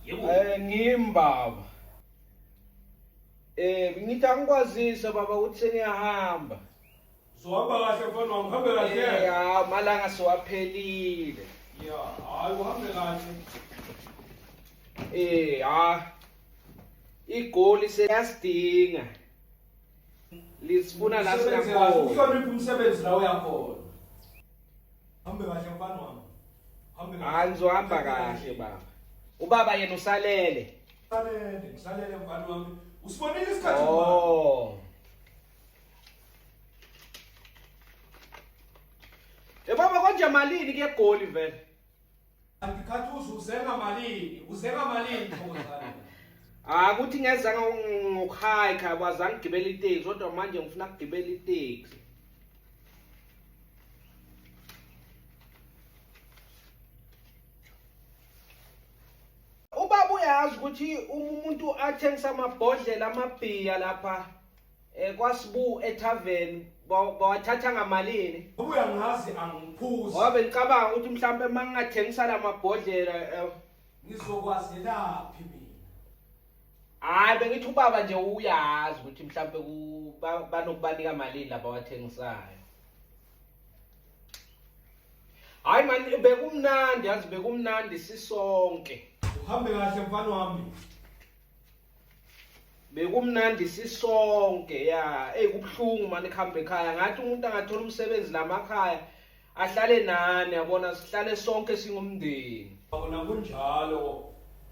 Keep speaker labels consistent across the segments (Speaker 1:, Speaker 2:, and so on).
Speaker 1: Yebo.
Speaker 2: Ngimi baba. Ngithi angikwazise baba ukuthi sengiyahamba.
Speaker 1: Uzohamba kahle mfana wami, uhambe kahle.
Speaker 2: Ya, amalanga siwaphelile.
Speaker 1: Ya, hayi uhambe kahle.
Speaker 2: Ha. Igoli seyasidinga. Lisifuna la
Speaker 1: Usebenze kahle,
Speaker 2: siyakhona.
Speaker 1: uhloniphe umsebenzi la uyakhona. Hambe kahle mfana wami. Hambe kahle.
Speaker 2: Hayi ngizohamba kahle baba. Ubaba yena usalele.
Speaker 1: Ngisalele, ngisalele mfana wami. Usibonile isikhathi mfana.
Speaker 2: Oh. Baba konje malini ke egoli vele?
Speaker 1: Andikhathi uzuzenga malini, uzenga malini Thokozani.
Speaker 2: Ah kuthi ngeza ngokuhike wazange ngigibele iteksi kodwa manje ngifuna ukugibela iteksi. Ubaba uyazi ukuthi uma umuntu athengisa amabhodlela amabhiya lapha kwaSibu etavern bawathatha ngamalini?
Speaker 1: Ngoba uyangazi angiphuzi.
Speaker 2: Ngoba bengicabanga ukuthi mhlawumbe uma ngingathengisa la mabhodlela
Speaker 1: Ngizokwazelaphi mina?
Speaker 2: Hayi bengithi ubaba nje uyazi ukuthi mhlawumbe banokubanika malini laba awathengisayo. Hayi man bekumnandi yazi bekumnandi sisonke.
Speaker 1: Uhambe kahle mfana wami.
Speaker 2: Bekumnandi sisonke ya. Ey kubuhlungu mani kuhamba ekhaya. Ngathi umuntu angathola umsebenzi lamakhaya ahlale nani yabona sihlale sonke singumndeni.
Speaker 1: Kona kunjalo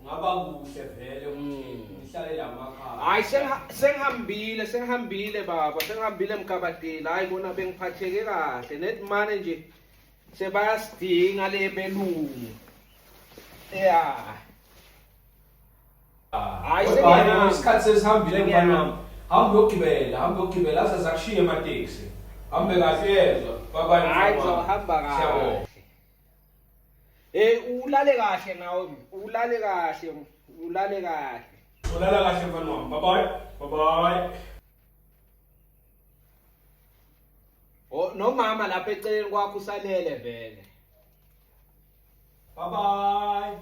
Speaker 1: ngaba kuhle vele ukuthi ngihlale la makhaya.
Speaker 2: Hayi sengihambile sengihambile baba sengihambile Mgabadeli. Hayi bona bengiphatheke kahle net mane nje sebayasidinga le belungu. Yeah. Hayi
Speaker 1: sengiyahamba isikhathi sesihambile mfana wami. Hamba uyogibela, hamba uyogibela aze akushiye emateksi. Hambe kahle yezwa. Bye bye.
Speaker 2: Hayi ngizohamba kahle.
Speaker 1: Siyabonga.
Speaker 2: Ulale kahle nawe, ulale kahle, ulale kahle.
Speaker 1: Ulala kahle mfana wami. Bye bye. Bye bye.
Speaker 2: Oh nomama lapha eceleni kwakho usalele vele.
Speaker 1: Bye bye.